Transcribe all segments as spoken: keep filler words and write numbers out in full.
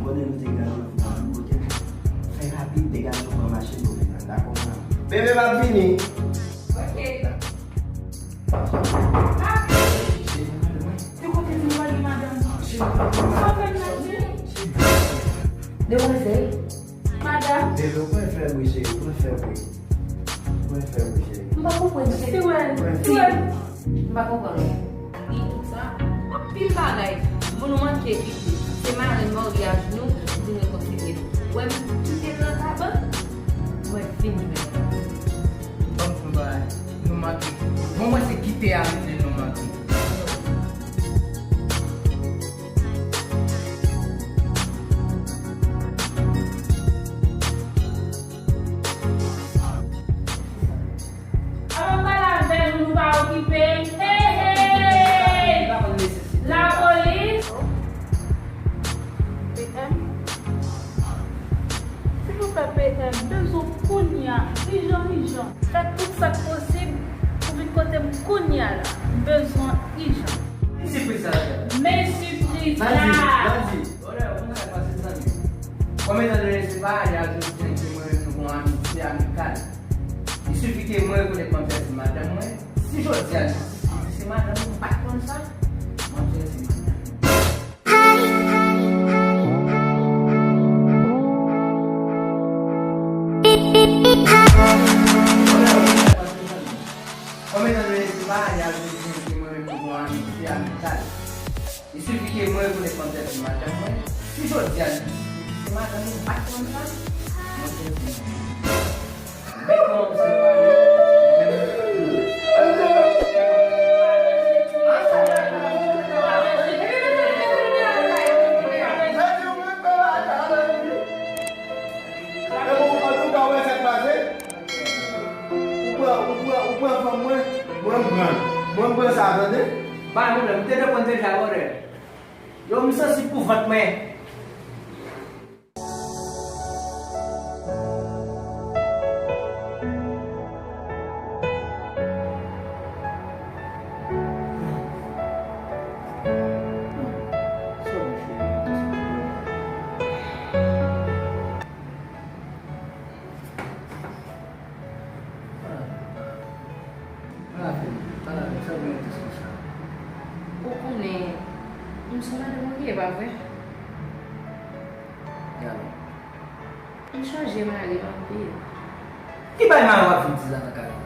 Konnen nou te gen randevou nan menm kote. Fè rapid, degaje w pran machin nou vin la, dakò, mwen? Bebe, m ap vini. Ok. Cheri, madanm mwen. De kote nou pale, madanm? Cheri, madanm mwen. Demwazèl. Madanm. Bebe, ou pran fè m wi, cheri, ou pran fè m wi. Ou pran fè m wi, cheri. M pa konprann, cheri. Siwèl, Siwèl. M pa konprann. Li tout sa, anpil bagay. Bon, nou manke epi tou. Se marenn maryaj nou, vin rekonsilye nou. Wè m kite l nan kabann, mwen vin jwenn. Bon, nou bagay. Nou manke. Bon, mwen se kite a mennen nou manke. Avan m pale avè nou, nou pa okipe. Hey, hey! Lapolis! P M? Silvouplè, P M, m bezwen w kounye a, ijan, ijan. Fè tout sa k posib pou vin kote m kounye a la. M bezwen w ijan. Men sipriz la. Men sipriz la. Bandi, bandi. Brother, ou konn sa k pase, zanmi? Konbyen tan nou rete pa, y a jodi a ke mwen menm nou gon amitye amikal. Il suffit ke mwen rekonèt manzè se madanm mwen. Si jodi a li di se madanm mwen, m pa t konn sa, manzè se madanm mwen. Konbyen tan nou rete pa, y a jodi a ke mwen menm nou gon amitye amikal. Il suffit ke mwen rekonèt manzè se madanm mwen. Si jodi a li di se madanm mwen, m pa t konn sa, manzè se madanm mwen. Ou pran, ou pran, ou pran fanm mwen, mwen m pran. Mwen m pran sa, tande? Pa gen pwoblèm, m te depann deja, brother. Yo, m sansib pou vant mwen. Ou konnen, m se madanm ou ye, pa vre? E alò? M chanje mari m anpil. Ki bay mari w ap vin di la nan kay la?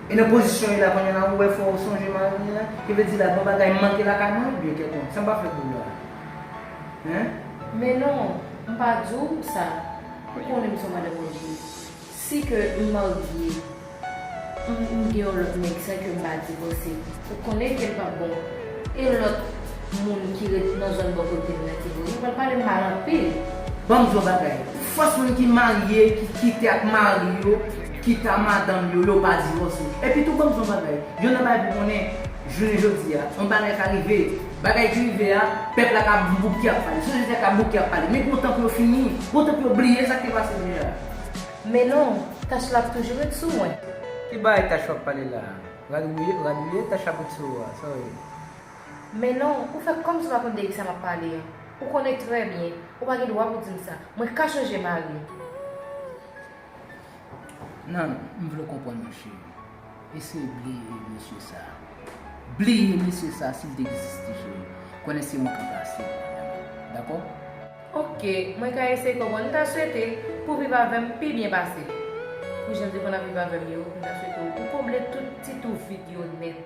E nan pozisyon li la kounye a la, ou wè fò w sonje mari w la? Ki vle di la, gon bagay manke lakay mwen oubyen kèlkonk? Sa m pa fè pou ou la? Hein? Men non, m pa di w sa. Ou konnen m se yon madanm orye. Si ke m marye, m, m gen yon lòt nèg san ke m pa divòse, ou konnen ke l p ap bon. E lòt moun ki ret nan zòn bò kote m nan ki voye, yo pral pale m mal anpil. Ban m di w yon bagay. Fòs moun ki marye, ki kite ak mari yo, kite ak madanm yo, yo pa divòse. Epi tou, ban m di w yon bagay. Youn nan bagay pou konnen, jounen jodi a, yon bagay ka rive. Bagay ki rive a, pèp la ka bouke ap pale. Jounen jodi a ka bouke ap pale. Men gon tan pou yo fini, gon tan pou yo bliye sa k te pase deja. Men non, tach la ap toujou ret sou mwen. Ki bagay tach w ap pale la a? Rad ou ye, rad ou ye, tach la ap ret sou ou a, sa w ye? Men non, ou fè kòmsi w pa konn de kisa m ap pale an. Ou konnen trè byen, ou pa gen dwa pou di m sa. Mwen ka chanje mari. Nan, m vle w konprann mwen, cheri. Eseye bliye mesye sa a. Bliye mesye sa a, si l te egziste, cheri. Konnen se mwen k ranplase l. Dakò? Oke, mwen ka eseye konprann. M ta swete pou w viv avè m pi byen pase. Pou jan m te konn ap viv avè m yo, m ta swete w, ou konble tout ti twou vid yo nèt.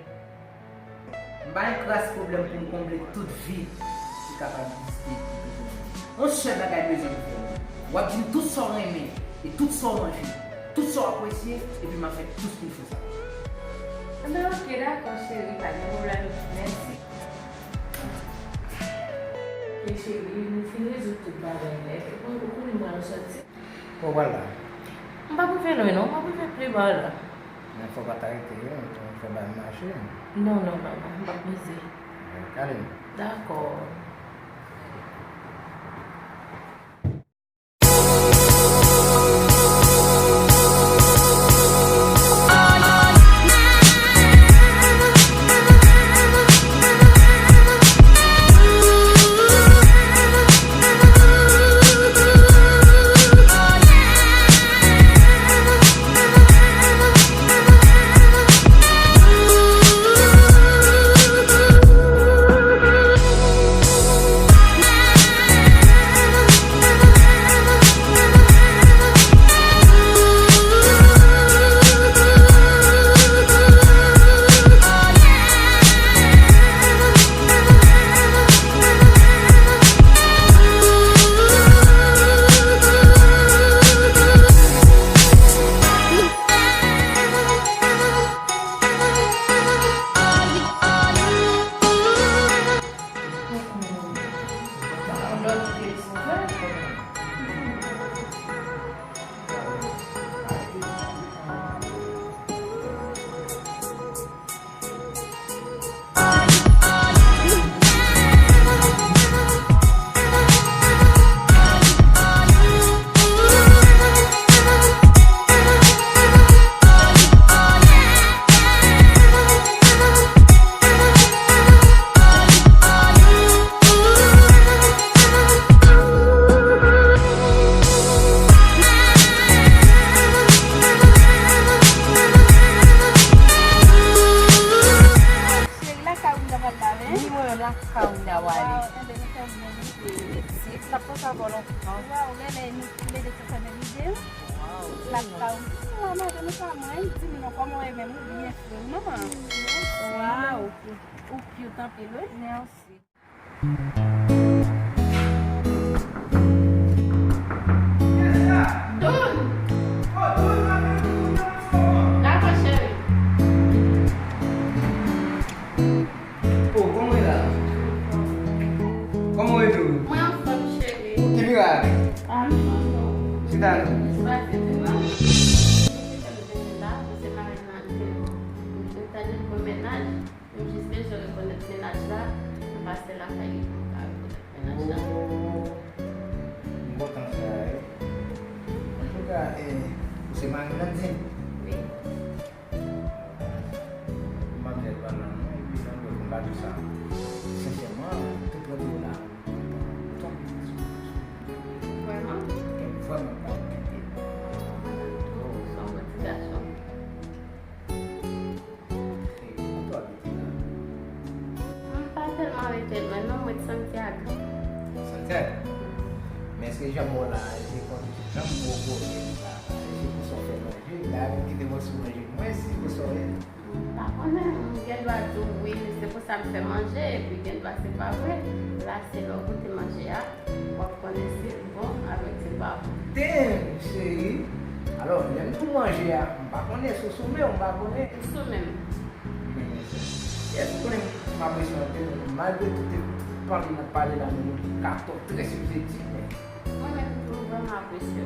M pa gen kras pwoblèm pou m konble tout vid ki kapab egziste pou toujou. Yon sèl bagay m bezwen pou fè w. W ap di m tout sa w renmen e tout sa w manje, tout sa w apresye, epi m ap fè tout sa w fè sa. Enben, oke, dakò, cheri, pa gen pwoblèm. Mèsi. Oke, cheri, nou fin rezoud tout bagay nèt. Ou, ou konnen m pral sòti. Kote w pral la? M p ap rive lwen, non. M ap rive pi ba la. Men fò w pa ta rete, wi. Fè bagay mache. Non, non, non, non. M p ap mize. Oke, ale. Dakò. Six, l ap panse avè w lontan. Waw, Lele, nou toulède te fè menm ide. Waw. L ap ka ou. Sa va, madanm, ou pa mwen, di m non, kòman w ye menm? Ou byen, frè m, manman? Waw, ou cute anpil, wi. Mèsi. Dakò, cheri. Oh, kòman w ye la? Kòman w ye tou? Mwen anfòm, cheri. Ki miracle? Anfòm, non. Chita non. Sa se te la. Mwen te vin la, se marenn nan ke m te di l bon mennaj. M jis bezwen rekonèt mennaj la, m pase lakay li pou m ka rekonèt mennaj la. Oh, m kontan sa, wi. Antouka, eh, ou se marenn nan, di? Wi. Manzè pa la non, epi jan m wè konn pa di sa. Sensèman, tout kote w la, ou tonbe sou, sou. Vrèman? Vrèman pa kite. Ou se yon bon ti gason. Hey, kote w abite la? M pa tèlman rete lwen non, mwen t Santiago. Santiago? Men èske jan m wè w la, èske konn jan m wè w poze m la, èske konsa w fè manje, la menm kite mwen sou manje mwen, si konsa w ye? M pa konnen, m gen dwa di w wi, se konsa m fè manje, epi gen dwa se pa vre. La se lè w goute manje a, w ap konnen si l bon avèk si l pa bon. Damn, cheri! Alò, lè m tou manje a, m pa konnen si w sou men, m pa konnen. M sou men m. Yes, ou konnen m apresye w anpil, malgre tout panpli n ap pale la, men nou ka twò trè sibjektif, men. Mwen menm tou, m vrèman apresye w.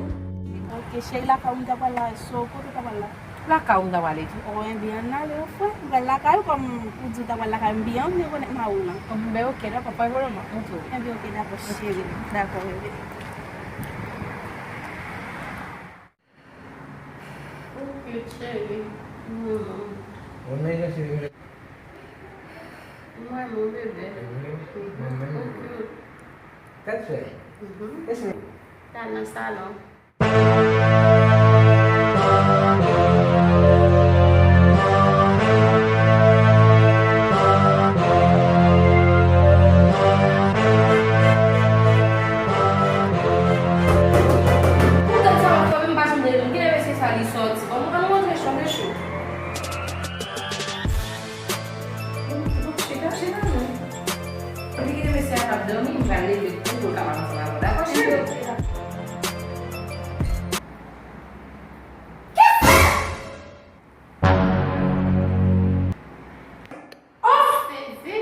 Ok, cheri, lakay ou m ta pral la, so, kote w ta pral la? Lakay ou m ta prale tou. Oh, enben, ann ale, yon frè. M pral lakay ou, kòm ou di w ta pral lakay, m byen anvi rekonèt mari w lan. Oh, ben, ok, dakò, pa gen pwoblèm, m ap montre w. Enben, ok, dakò, cheri. Dakò, bebe. Ok, cheri. Mwen menm. Mwen menm, cheri. Mwen menm, bebe. Mwen menm. Ok. Tèt fè. Mhm. Esi. T al nan salon. Poutan sa w ap fè, m pa janm rele l. Kilè mesye sa li sòti? Bon, ann rantre cho, fè cho. Chita, chita, non. Epi kite mesye a k ap dòmi, m pral leve tou pou l kapab ansanm avè w. Dakò, cheri? Oh! Sezi.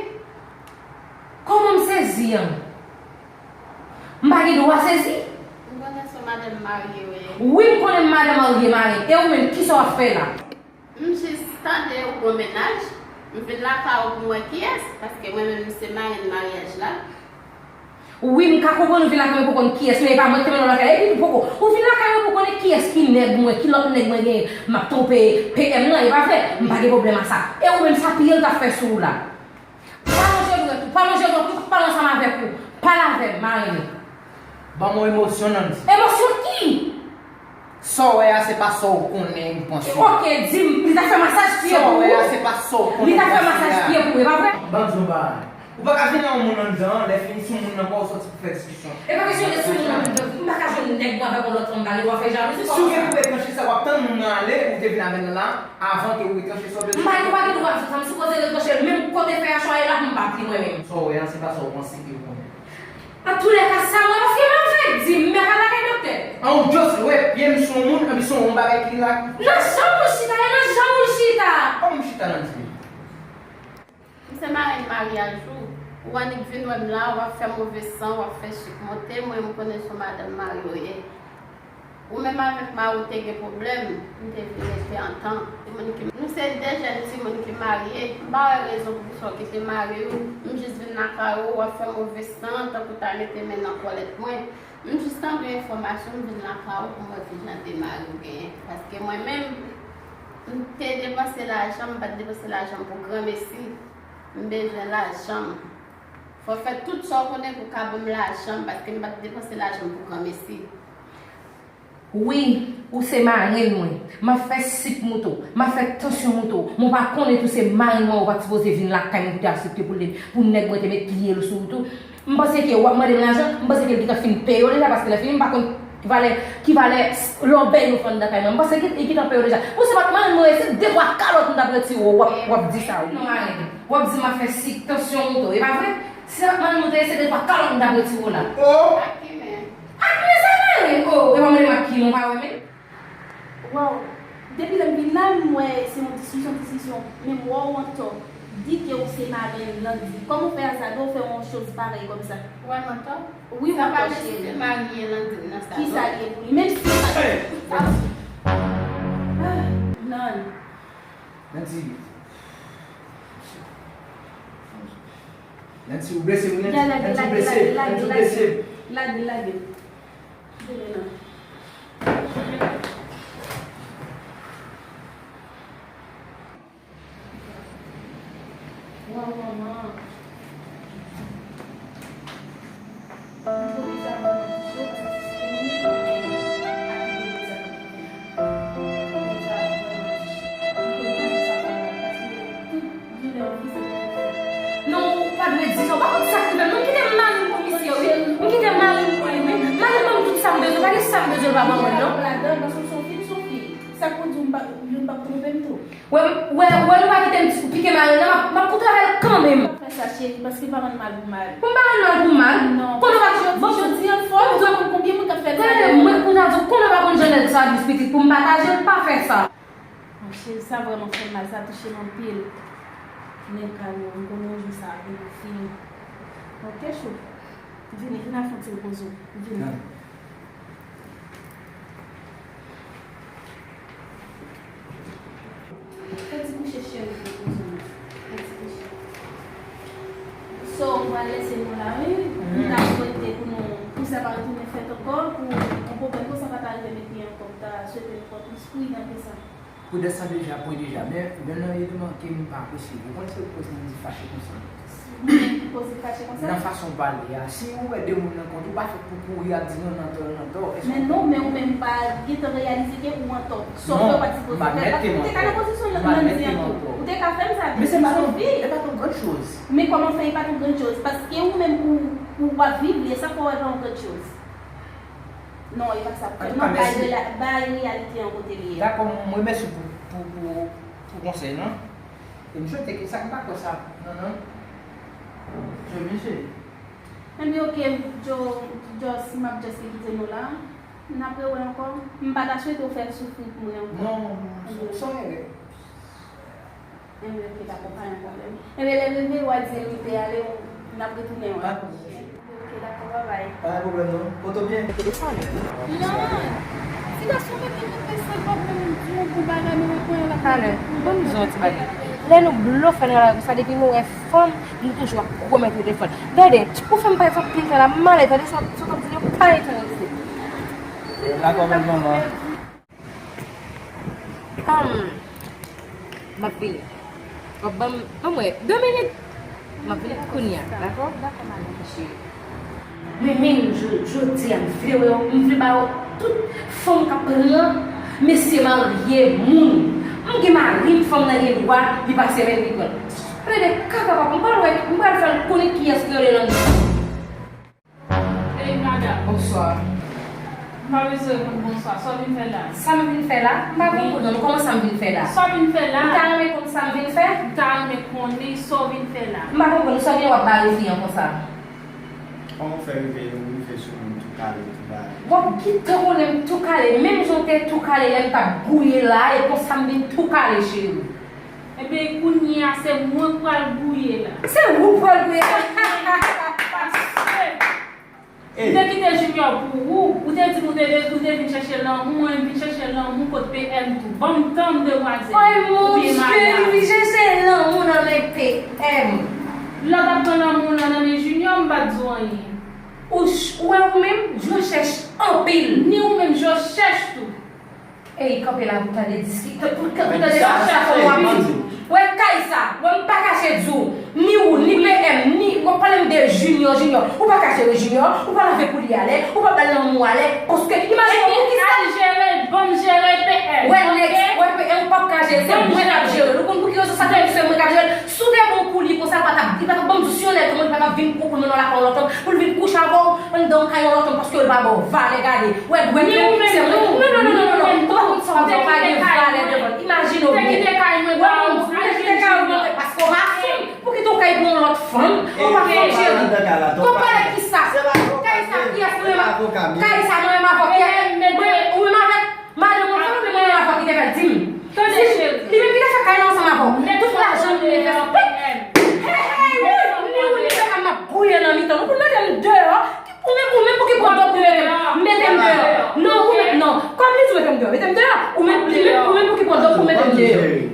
Kòman m sezi an? M pa gen dwa sezi? M konnen se yon madanm marye w ye. Wi, m konnen m madanm marye, marye. E ou menm, kisa w ap fè la? M jis tande ou gon mennaj, m vin lakay ou pou m wè kiyès, paske mwen menm m se marenn maryaj la. Wi, m ka konprann ou vin lakay mwen pou konn kiyès, men e pa mwen ki te mennen w lakay la, epi tou poko, ou vin lakay mwen pou konnen kiyès ki nèg mwen, ki lòt nèg mwen genyen, m ap twonpe P M nan, e pa vre? M pa gen pwoblèm a sa. E ou menm, sa pire l t ap fè sou ou la? Pa lonje dwèt ou, pa lonje dwèt ou, pa pale ansanm avèk ou, pale avè m, marenn. Ban m yon emosyon, Nandy. Emosyon ki? Sa w wè a, se pa sa w konnen, m panse. Ok, di m, li ta fè masaj pye pou ou? Sa w wè a, se pa sa w konnen, m panse a. Li ta fè masaj pye pou ou, e pa vre? Ban m di w yon bagay. Ou pa ka vin nan yon moun anndan, lè fini sou moun nan pa w sòti pou fè diskisyon. E pa kesyon de sou moun nan, m pa ka jwenn nèg mwen avèk yon lòt fanm, m pa gen dwa fè jalouzi. Si w gen pou retranche sa, w ap tann moun nan ale, ou te vin avè l la, avan ke ou retranche sa w bezwen. M pa, ou pa gen dwa di sa, m sipoze retranche l, menm kote fè a chwaye la pou m pa pli mwen menm. Sa w wè a, se pa sa w panse ke w konnen. Antoulèka, sa mwen, paske m avèk di m, m pa ka lakay doktè. An ou just wè pye m sou yon moun, epi se yon bagay ki la. Nan janm ou chita, e nan janm ou chita. Kòman m chita nan di? M se marenn maryaj ou. Ou annik vin wè m la, w ap fè move san, w ap fè chik monte, mwen m konnen se yon madanm marye w ye. Ou menm avèk mari w te gen pwoblèm, m te vin rete antan. Timoun ki, nou se de jèn timoun ki marye, m pa wè rezon poukisa w kite mari w, m jis vin lakay ou, w ap fè move san, tankou w ta mete men nan kòlèt mwen. M jis tande yon enfòmasyon, m vin lakay ou pou m wè kijan de mari w genyen. Paske mwen menm, m te depanse lajan, m pa t depanse lajan m pou granmesi. M bezwen lajan m. Fò w fè tout sa w konnen pou w ka ban m lajan m, paske m pa t depanse lajan m pou granmesi. Wi, ou se marenn mwen. M ap fè sik moute w, m ap fè tansyon moute w. Men w pa konnen tou se marenn mwen, ou pa t sipoze vin lakay mwen pou te aksepte pou l, pou nèg mwen te met pye l sou ou tou. M panse ke w ap mande m lajan, m panse ke l gentan fin peye w deja, paske lè fini, m pa konn ki valè, ki valè lòbèy nou fè anndan kay mwen. M panse ke li gentan peye w deja. Bon, se pa t mari m, se de twa kalòt m t ap retire w, w ap, w ap di sa, wi. Non, arete. W ap di m ap fè sik, tansyon monte w, e pa vre? Si se pa t mari m ou te ye, se de twa kalòt m t ap retire w la. Oh! Ak ki men? Ak men sa mari m? Oh, e pa mande m ak ki men, w pa wè men? Waw, depi lè m vin la, m wè se yon diskisyon, diskisyon, men m wè w antò. Di ke w se mari Landy. Kòman w fè azade w fè yon choz parèy kòmsa? Ou wè m antò? Wi, w antò, cheri. Sa pa mesi se mari Landy nan sa, non? Kisa l ye pou li? Menm si... Hey! Ah, non. Landy. Landy, ou blese, wi, Landy. Landy, ou blese. Landy, ou blese. Lage, lage. Vini non. Waw, manman. Non, ou pa dwe di sa. Ou pa konn sa k rive m, non. M kite mari m pou misye, wi. M kite mari m pou li, wi. Mari m ban m tout sa m bezwen. Pa gen sa m bezwen l pa ban mwen, non. Ladan, paske w se yon fi, m se yon fi. Sa k pou di w, m pa, youn p ap twonpe m tou. Wè, wè, wè, nou pa kite m pike mari m, non, m ap, m ap kontre avè l kanmenm. Pa fè sa, cheri, paske m pa rann mal pou mari. Pou m pa rann mal pou mari? Non. Konnen w pa... Jodi, jodi an, fò w konn konbyen moun k ap fè sa. Gade, mwen, kounye a, di w, konnen w pa konn jan nèg sa ap jis pitit pou m pataje l, pa fè sa. Monchè, sa vrèman fè m mal, sa touche m anpil. Nèg Karo, m konnen yon jou sa ap vin fini. Ok, chou. Vini, vin al fè yon ti repoze w. Vini. Fè ti kouche, cheri, repoze w. Fè ti kouche. So, m pral lese nou la, wi. M ta swete pou nou, pou sa pa retounen fèt ankò, pou yon pwoblèm konsa pa ta rive met pye ankò. M ta swete nou pran plis pridan ke sa. Pou dèt sa deja, pou deja. Men, men nan eleman ke m pa apresye. Ou konn se koz moun di fache konsa? Koz li fache konsa? Nan fason w pale a. Si ou wè de moun nan kont ou, pa fèt pou kouri ap di non, nan tò, nan tò. Men non, men ou menm pa gentan reyalize ke ou antò. Sa w fè ou pa t sipoze fè l. Paske ou te ka nan pozisyon Landy an tou. Ou te ka fè m sa tou. Men se pa yon, se pa yon grann choz. Men kòman fè e pa t yon grann choz? Paske ou menm ou, ou w ap viv li, e sa fè w wè l pa yon grann choz. Non, e pa sa. Antouka, mèsi. Bay reyalite an kote li ye. Dakò, m remèsye w pou, pou, pou, pou konsèy lan. E m swete ke sa, m pa kwè sa, non, non. Joe, mesye. Enben, ok, Joe, just, m ap just kite nou la. N ap rewè ankò. M pa ta swete w fè l soufri pou mwen ankò. Non, se, se yon erè. Enben, ok, dakò, pa gen pwoblèm. Enben, lè l rive, w a di l m te ale, n ap retounen wè. Pa gen pwoblèm. Ok, dakò, babay. Pa gen pwoblèm, non. Poto byen. Telefòn. Non. Ti gason, mete mete sèl pa pou m di yon bon bagay, men mwen konnen l ap... Talè, ban m di w yon ti bagay. Lè nou blofè nan lari konsa, depi nou wè fanm, nou toujou ap pwomèt yo telefòn. Gade, ou fè m pa fè pil tan la, m ale, tande sa, sa w t ap di yo pa enterese. Dakò, bèl manman. Humm, m ap vini. W ap ban m, ban m wè, de minit. M ap vini kounye a, dakò? Dakò, madanm. Cheri. Mwen menm, jo-, jodi a, m vle wè yo, m vle ba yo tout fanm k ap pran mesye marye moun. M gen mari m, fanm nan gen dwa, li pase men li pran. Plede kaka papa, m pral wè, m pral fè l konnen kiyès ki rele nan... Ey, madanm. Bonswa. M pa bezwen reponn bonswa. Sa w vin fè la? Sa m vin fè la? M pa konprann non. Kòman sa m vin fè la? Sa w vin fè la? M ta renmen konn sa m vin fè. M ta renmen konnen sa w vin fè la. M pa konprann sa w gen w ap bare fi an konsa. Kòman w fè rive, rive sou mwen tou kale, tou bagay? W ap gentan konnen m tou kale, menm jan w te tou kale lè m t ap gouye la, e konsa m vin tou kale, cheri. Enben, kounye a, se mwen k pral gouye la. Se ou k pral gouye la? Paske m te kite Junior pou ou, ou te di m ou te, ou te vin chèche lanmou, mwen vin chèche lanmou kot P M tou. Ban m tan, demwazèl oubyen madanm. Ay, mon Dieu, li vin chèche lanmou nan men P M. Lè w t ap pran lanmou w nan nan men Junior, m pa t di w anyen. Ou ch-, ou wè ou menm, Junior chèch anpil. Ni ou menm, Junior chèch tou. Ey, kanpe la pou tande diski-, pou, pou tande sa, sa fò w ap di. Wè kay sa, wè m pa kache di w, ni ou, ni P M, ni, w ap pale m de Junior, Junior. Ou pa ka jere Junior, ou pa lave pou li alè, ou pa ba l lanmou alè, paske imajine w poukisa. Al jere l, ban m jere P M, wè nèg, ok? Wè P M p ap ka Se mwen k ap jere l. Ou konn pou ki rezon sa te se mwen k ap jere l? Si w te bon pou li konsa, li pa t ap, li pa t ap ban m jis yon lèt, li pa t ap vin pran nan lakay yon lòt nonm, pou l vin kouche avè w anndan yon kay yon lòt nonm, paske l pa ba w valè, gade. Wè, wè, se mwen. Non, non, non, non, non, non. Ou pa konn sa w ap di, ou pa gen valè devan l. Imajine w byen. Wè, ou te kite kay mwen, paske w pa fou. Pou ki tou kay pou yon lòt fanm? Ou pa fè cheri. Konpare ki sa? Kay sa kiyès mwen menm? Kay sa mwen menm avè kiyès? Mwen, ou menm avèk madanm mwen, fanm mwen menm avè ki te fè l di m. Tande cheri. Li menm ki te fè kay la ansanm avè w. Tout lajan nou envesti. Hey, hey, wi, ni ou ni Beckham m ap gouye nan mitan nou. Pou mete m deyò. Ou menm, ou menm pou ki pran dòk pou mete m, mete m deyò. Non, ou menm, non. Kòm li di mete m deyò, mete m deyò. Ou menm, li menm, ou menm pou ki pran dòk pou mete m deyò.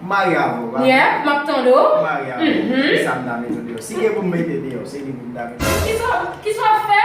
M marye avè w, pa vre? Yeah, m ap tande w. M marye avè w. Mhm. Kisa m ta mete w deyò? Si gen pou m mete deyò, se li pou m ta mete deyò. Kisa, kisa w ap fè?